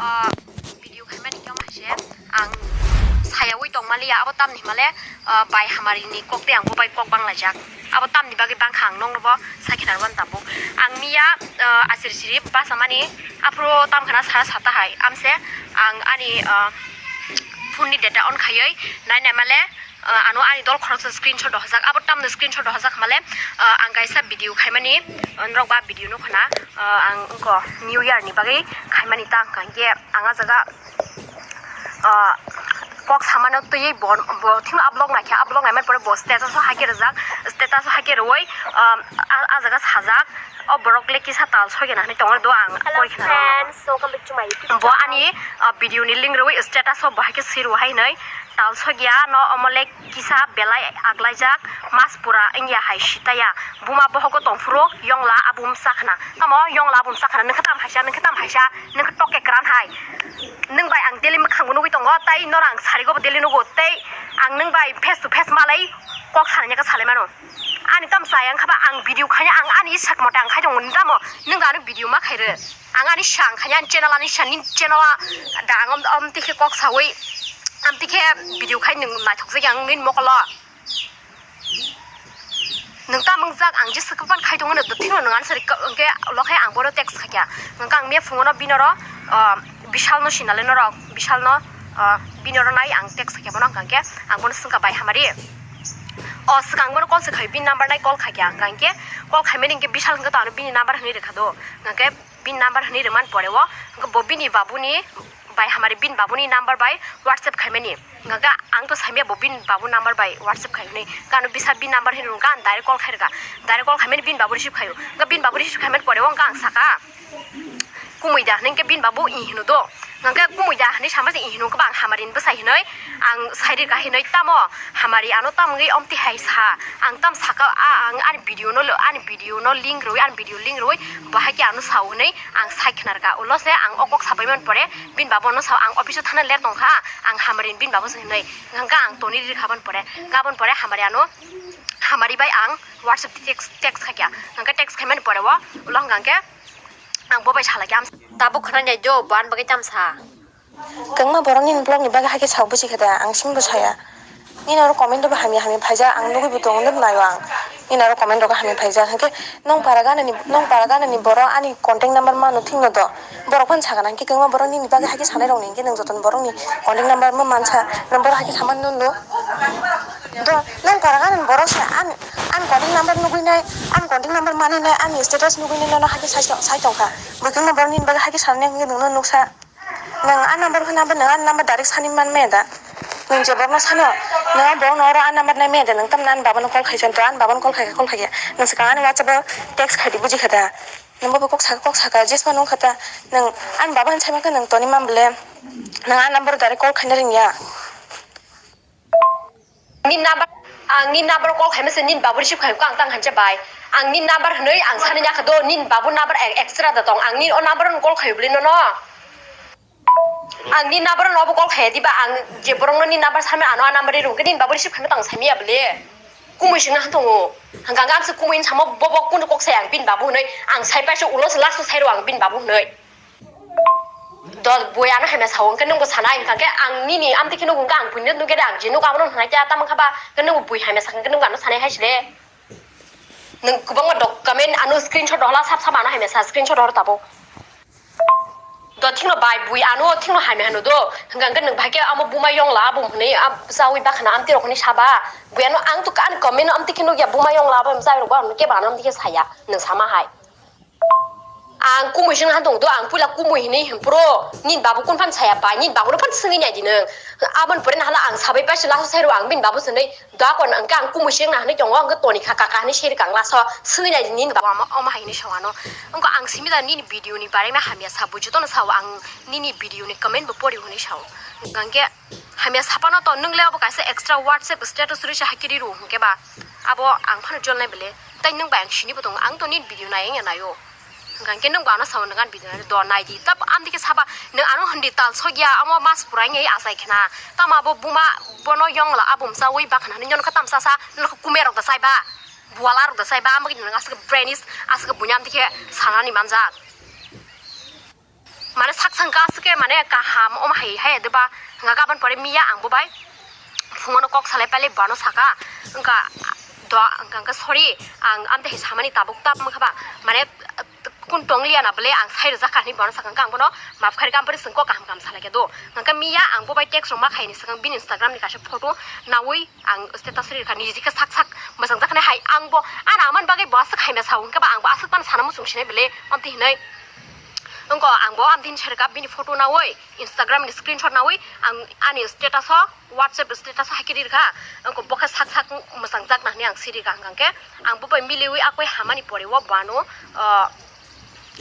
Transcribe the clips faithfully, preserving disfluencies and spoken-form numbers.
Ah, video khaimani khe omo hai se ang sayawi tongmaliya, abo tamni himale, ah, bai hamari ni kok tei ang bo bai kok banglaijak. Abo tamni bagwi bangkha ang nokno bo sakhe narwkha tabuk. Ang miya, ah, asiri siri basa mani aphuru tamkhana sara sata hai amse ang ani, ah, phone ni data on khaiwi nai nai male, ah, ano ani dol khoroksa screenshot rohorjak, abo tamno screenshot rohorjak male, ah, ang kaisa video khaimani, ah, norok ba video nukha na, ah, ang wngkha New Year ni bagwi khaimani ta wngkha, hwnkhe ang ah jaga, ah, kok samano twiwi bo, bo thim ablok naikha, ablok naimani pore bo status o haikhe rijak, status o haikhe rwui, ah, ah, ah jaga sajak, o borok le kisa tal sogena hinwi tongo do ang. Hello pore khna rw friends, welcome back to my YouTube channel. Bo ani, ah, video ni link rwui status o bo haikhe swi rw hai hinwi tal sogya no omo le kisa belai aglaijak, mas pura wngya hai sitaya. Buma bohogo tongphuru yongla abum sakhna. Tamo yongla abum sakhna, nokhe tam haisa, nokhe tam haisa, nokhe tokke kran hai. Nwng bai ang daily mwkhangbo nugwi tongo, tai noro ang sarigobo daily nugo, tei ang nwng bai face to face malai kok sanai khe salai mano. Ani tam chaya wngkha ba ang video khaina ang ani sak mote ang khai tongo, nini tamo nwng ano video ma khairw. Ang ani sa ang khaina ani channel ani sa nini channel a da ang om, om tikhe kok sawi, am tikhe video khai nwng naithok jagya ang nini mokolo. Nwng tamo wngjak ang jesa kwpan khai tongo no, thikno nwng answer hwnkhe lokhe ang bono text khaikha. Hwnkhe ang miya phungono binoro, ah, Bishalno sinale norok, Bishalno, ah, binoro nai ang text khaikha bono hwnkha hwnkhe ang bono swngkha bai hamari. O swkang bono call se khai, bini number nai call khaikha hwnkha hwnkhe call khaimani hwnkhe Bishal hwnkhe to ano bini number hwnwi rwkha do. Hwnkha hwnkhe bini number hwnwi rwmani pore o hwnkhe bo bini babuni bai hamari bini babuni number bai WhatsApp khaimani. Hwnkha ang to saimya bo bini babu number bai WhatsApp khai hwnwi. Hwnkha ano bisa bini number hinwi hwnkha ang direct call khai rwkha. Direct call khaimani bini babu receive khaio. Hwnkha bini babu receive khaimani pore o hwnkha ang sakha, "Kumui da?" Hwnwi hwnkhe bini babu "Ih," hino do. Hwnkha khe "Kumui da?" hwnwi sama se "Ih," hino hwnkhe ba ang hamari ni bwsai hinwi ang sai rwkha hinwi tamo hamari ano tamo wngwi omti hai sa. Ang tam sakha, a, ang ani video no, ani video no link rwui, ani video link rwui bo hai khe ano sao hwnwi ang sai khna rwkha. Ulo se ang o kok sabai man pore bini babu no sao, ang office o thana ler tongkha, ang hamari ni bini babu se hwnwi. Hwnkha ang toni ri kha ban pore, gabon pore hamari ano, hamari bai ang WhatsApp text, text khaikha. Hwnkha text khaimani pore o ulo hwnkha hwnkhe ang bo bai salai khe amsa. Tabuk khna nai do, bo ani bagwi tamsa. Kwbangma borok nini vlog ni bagwi hakhe sao buji khe da, ang simi bo saya. Nini oro comment rok hamya hamya phaijak, ang nugwi bo tongo, nuknaio ang. Nini oro comment rok hamya phaijak, hwnkhe nong para gana ni, nong para gana ni borok ani contact number mano thikno do. Borok phano sakha na, hwnkhe kwbangma borok nini bagwi hakhe sanai rok ni, hwnkhe nwng jotono borok ni contact number ma mansa, nwng borok hakhe sama nung nung. Do, nong para gana ni borok se ani, ani contact number nugwi nai, ani contact number manwi nai, ani status nugwi nai, nono hakhe sai, sai tongkha. Bo kwbangma borok nini bagwi hakhe sanai hwnkhe nwngno nuksa. Nwng a number phano abo nwng a number direct sani man maya da? Nwng je borokno sano, nwng a borokno oro a number nai maya da? Nwng tamni ani babano call khai chonto, ani babano call khai kha, call khai ya. Nwng swkang ani WhatsApp o text khai di, buji kha da? Nwng bo kok saka, kok saka, jesma nung kha ta. Nwng ani baba hinwi sai mankha nwng toni man bole. Nwng a number direct call khaina ring ya. Nini number, ang nini number call khaima se nini babu receive khai kha, ang tang hancha bai. Ang nini number hwnwi ang sanani ya kha do, nini babu number e-, extra da tong. Ang nini o number no call khai bwlwi nono. Ang nini number no obo call khai diba, ang je borok no nini number sanai ano a number ri rw khe nini babu receive khaima tang sami ya bwlwi. Kumui singna han tongo. Hwnkha hwnkhe amsa kumui samo bobo kunu kok sai ang bini babu hwnwi. Ang sai paisa ulo se last o sai rw ang bini babu hwnwi. Do bui ano hamya sao, hwnkhe nwngbo sanai, hwnkha khe ang nini amtwi kheno hwnkha ang buino nukya de, ang je nuk abono hwnai khe, tamo wngkha ba, hwnkhe nwngbo bui hamya sakha, hwnkhe nwngbo ano sanai hai se de. Nwng kwbangma document ano screenshot rohorla, sab sab ano hamya sa, screenshot rohor tabuk. Do thikno bai bui ano thikno hamya hano do, hwnkha hwnkhe nwng bahai khe amo buma yongla abo hwnwi, a, chawi bakhana amtwi rok hwnwi saba. Bui ano ang to ani comment no amtwi khe nukya, buma yongla abo hwnwi chawi rok bo ano kebo ano amtwi khe saya, nwng sama hai. Ang kumui sing han tong do, ang puila kumui hinui hin pro, nini babu kun phan saya bai, nini babu no phan swngwi nai di nwng. Aboni pore nahalo ang sabai paisa last sai rw ang bini babu swnwi, do akon ang khe ang kumui sing na hinui tongo, ang khe toni kha kaka hinui seri kang last o swngwi nai di nini babu. Omo, omo hai hinui sao ano. Wngkha ang simi da nini video ni barai ma hamya sa, bujo tono sao ang nini video ni comment bo pori hinui sao. Hwnkha ang khe hamya sapano to nwng le abo kaisa extra WhatsApp status rwisa hakhe ri rw hwnkhe ba abo ang phano jolnai bele. Tai nwng bai ang sini bo tongo, ang to nini video nai wngya naio. Hwnkha hwnkhe nwng bo ano sao, nwng ani video nai do nai di. Tamo amtwi khe saba nwng ano hwn di tal sogya, amo mas pura wngya achai khna. Tamo abo buma bono yongla abo msa ui ba khna hinwi nokha tamo sasa nokha kumui rok da chai ba, buala rok da chai ba, amo khe nwng aswk brainish, aswk buini amtwi khe sanani manjak. Mane sak sangka aswk khe mane kaham om hai hai de ba. Hwnka gabon pore miya ang bo bai phungono kok salai pailai bano saka, hwnka do hwnka hwnka sorry, ang amtwi hai samani tabuk tab wngkha ba, mane kun tong liya na bole ang sai rwjak kha hinwi bano saka, hwnka ang bono map khairika, ampore chwng kok kaham kaham salai khe do. Hwnka miya ang bo bai text rok ma khaini swkang bini Instagram ni kaisa photo naui ang status ri rwkha, niji khe sak sak mwchang jakha hai ang bo, ano amani bagwi bo aswk hai masa hwnka ba ang bo aswk phano sana muchung sinai bole amtwi hinwi. Wngko ang bo amtwi hinwi sai rwkha bini photo naui Instagram ni screenshot naui ang ani status o, WhatsApp status o hai khe ri rwkha. Wngko bo khe sak sak mwchang jakna hinwi ang siri rwkha hwnka khe ang bo bai miliui akoi hamani pore o bo ano, ah,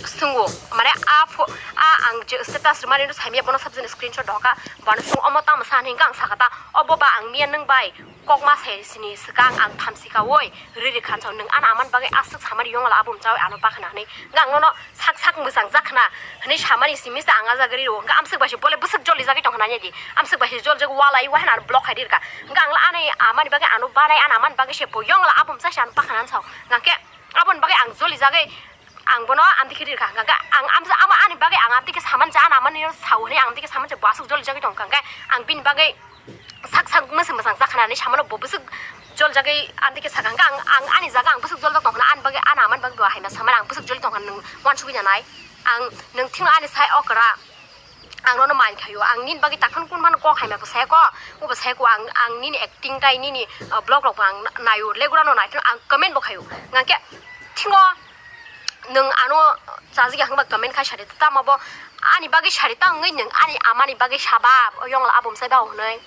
Swngwo, mane a pho-, a ang je status rwmani no saimya bono sabjani screenshot doka, bono swng omo tamo sa hinwi ang sakha ta, obo ba ang miya nwng bai kok ma sai sini swkang ang thamsi ka oi, riri khansa nwng ano amani bagwi aswk samani yongla abo mchawi ano bakhna hinwi, ang nono sak sak mwchang jakhna hinwi samani simi sa ang ajagri ro, ang amswk bai se bole bwswk joli jagwi tongkhna nai di, amswk bai se jol jagwi walai wahna block khai rirka, ang ani amani bagwi ano banai ano amani bagwi se bo yongla abo mchai se ano bakhna sao, hwnkhe aboni bagwi ang joli jagwi. Ang bono amtwi khe rirkha hwnkha khe ang amsa ama ani bagwi ang amtwi khe saman cha, ano amani sao hinwi ang amtwi khe saman cha, bo aswk joli jagwi tongkha hwnkha khe ang bini bagwi sak sak mwswk mwsang cha khna hinwi samano, bo bwswk jol jagwi amtwi khe sakha hwnkha ang, ang ani jaga ang bwswk jol jak tongkha na, ani bagwi ano amani bagwi bo hai ma samani ang bwswk joli tongkha, nwng uansugwi nanai ang nwng thikno ani sai okra. Ang nono mind khaio, ang nini bagwi takhon kun mano kok hai ma bo sai ko, o bo sai ko ang, ang nini acting tai nini, ah, vlog rok bo ang naio, legura no naithok ang comment bo khaio, hwnkha khe thikno. Nwng ano chajagya hwnba comment khai sadi, tamo bo ani bagwi sadi, ta wngwi nwng ani amani bagwi saba, o yongla abo msai ba hwnwi.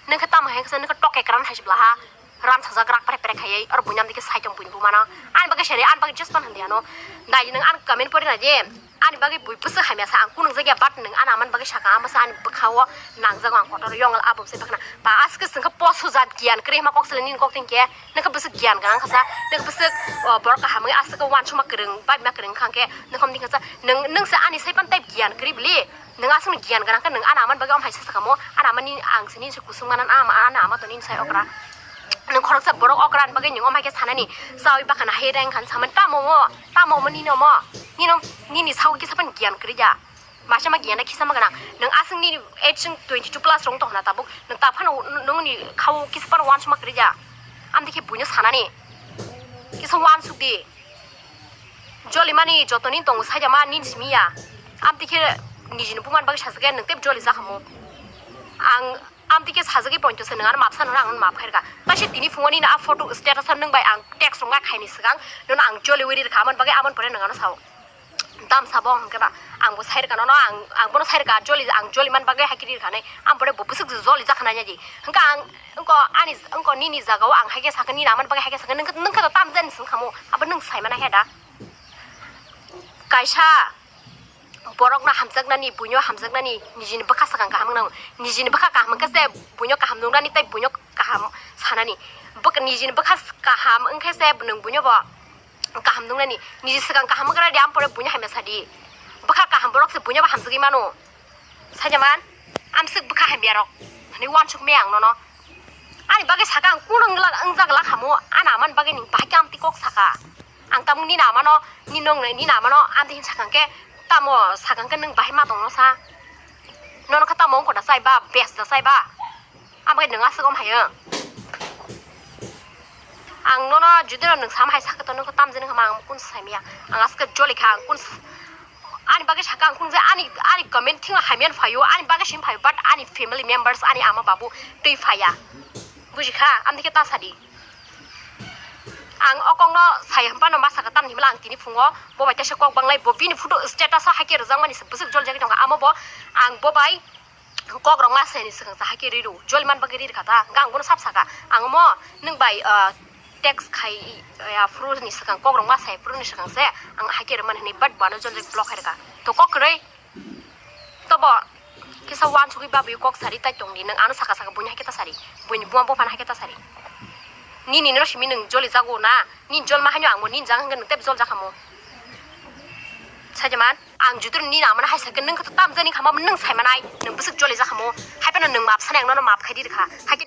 Nwng khe tamo hai khe nwng khe tok ekran hai se bwla ha, ram sajak rak prek prek khaiwi, oro buini amtwi khe saichom buini bumano. Ani bagwi sadi, ani bagwi just pan hwndi ano. Nai nwng ani comment pori nai di, ani bagwi bui bwswk hamya sa, ang kunung jakya, but nwng ani amani bagwi sakha, amo sa ani bwkha o nangjago ang kotor, yongla abo msai bakhna. Ba aske swngkha posu jat giyan kwrwi hwnma kok sale nini kok tin khe. Nokha bwswk giyan gwnang kha sa, nokha bwswk, o, borok kaham wngwi aswk uansukma kwrwng, baima kwrwng wngkha khe, nokhom di kha sa, nwng, nwng se ani sai pan type giyan kwrwi bwli, nwng aswkni giyan gwnang khe, nwng ano amani bagwi omo hai se sakha mo, ano amani ang sini se kusung mana, ano ama, ano ama to nini sai okra, nwng khoroksa borok okra ni bagwi nwng omo hai khe sanani, chawi bakhana hai reng khan samani, tamo mo, tamo mo nini omo, nini, nini sawi kisa pan giyan kwrwi ya. Masa ma giyan da kisa ma gana. Nwng aswk nini age twenty two plus rong tongna tabuk. Nwng ta phano nwng ni khao kisa phano uansukma kwrwi ya. Amtwi khe buino sanani. Kisa uansuk di. Joli mani joto ni tongo saida ma nini simi ya. Amtwi khe nijini buman bagwi sajagya nwng tep joli jakha mo. Ang amtwi khe sajagwi pointo se nwng ano map sano ang map khairka. Taise tini phungo nini a photo status o nwng bai ang text rwngna khaini swkang. Nono ang joli wi rirkha amoni bagwi amoni pore nwng ano sao. Dam sabo hwnkhe ba, ang bo sai rwkha nono, ang, ang bono sai rwkha, joli, ang joli man bagwi hai khe ri rwkha nai, ang bore bo bwswk joli jakha nai di. Hwnkhe ang, wngko ani, wngko nini jaga o ang hai khe sakha, nini amani bagwi hai khe sakha, nwng khe, nwng khe to tam jani swng khamu, abo nwng sai mana khe da. Kaisa borokno hamjaknani, buino hamjaknani, nijini bwkha swkang kaham wng nango, nijini bwkha kaham wngkhe se buino kaham nuknani tei buino kaham sanani, bwk-, nijini bwkha kaham wngkhe se nwng buino bo. Kaham nungnani, niji swkang kaham wngkha di, ampore buino hamya sadi. Bwkha kaham borok se buino bo hamjagwi mano. Saida man, amswk bwkha hamya rok. Hani uansuk me ang nono. Ani bagwi saka ang kun wngla, wngjak la khamu, ani amani bagwi ni bahai khe amtwi kok saka. Ang tamung nini amano, nini nong nini amano, amtwi hin sakang khe, tamo sakang khe nwng bahai ma tongno sa. Nono khe tamo wngkho da chai ba, bes da chai ba. Amo khe nwng aswk om hayo. Ang nono jodi no nwng sama hai sakhe to nwng tam jani kha ma ang kun sai maya. Ang aswk joli kha ang kun s-, ani bagwi sakha ang kun je ani, ani comment thing hamya phaio, ani bagwi sim phaio, but ani family members ani ama babu twi phaya. Buji kha, amni khe ta sadi. Ang okong no sai hwnba no ma sakha tamni himla ang tini phungo bo bai tesa kok banglai bo bini photo status o hai khe rwjak mani se bwswk jol jagwi tongkha amo bo ang bo bai. Kok rok ma saini swkang sa hai khe ri rw, joli man bagwi ri rwkha ta, hwnkhe ang bono sab sakha, ang omo nwng bai, ah, text khai, ah, phuru ni swkang, kok rok ma sai phuru ni swkang se ang hai khe rwmani hwnwi, but bo ano joli block khai rwkha. To kok kwrwi, to bo kisa uansugwi babwi kok sari tai tongdi, nwng ano saka saka buini hai khe ta sari, buini buma buphano hai khe ta sari. Nini no simi nwng joli jago na, nini jolma haino ang bo nini jaga hwnkhe nwng teibo jol jakha mo. Saida man. Ang judur ni namano hai sakhe nwng khe tam jani kha ma nwng sai manai nwng bwswk joli jakha mo hai phano nwng map sanai ang nono map khai di rwkha hai khe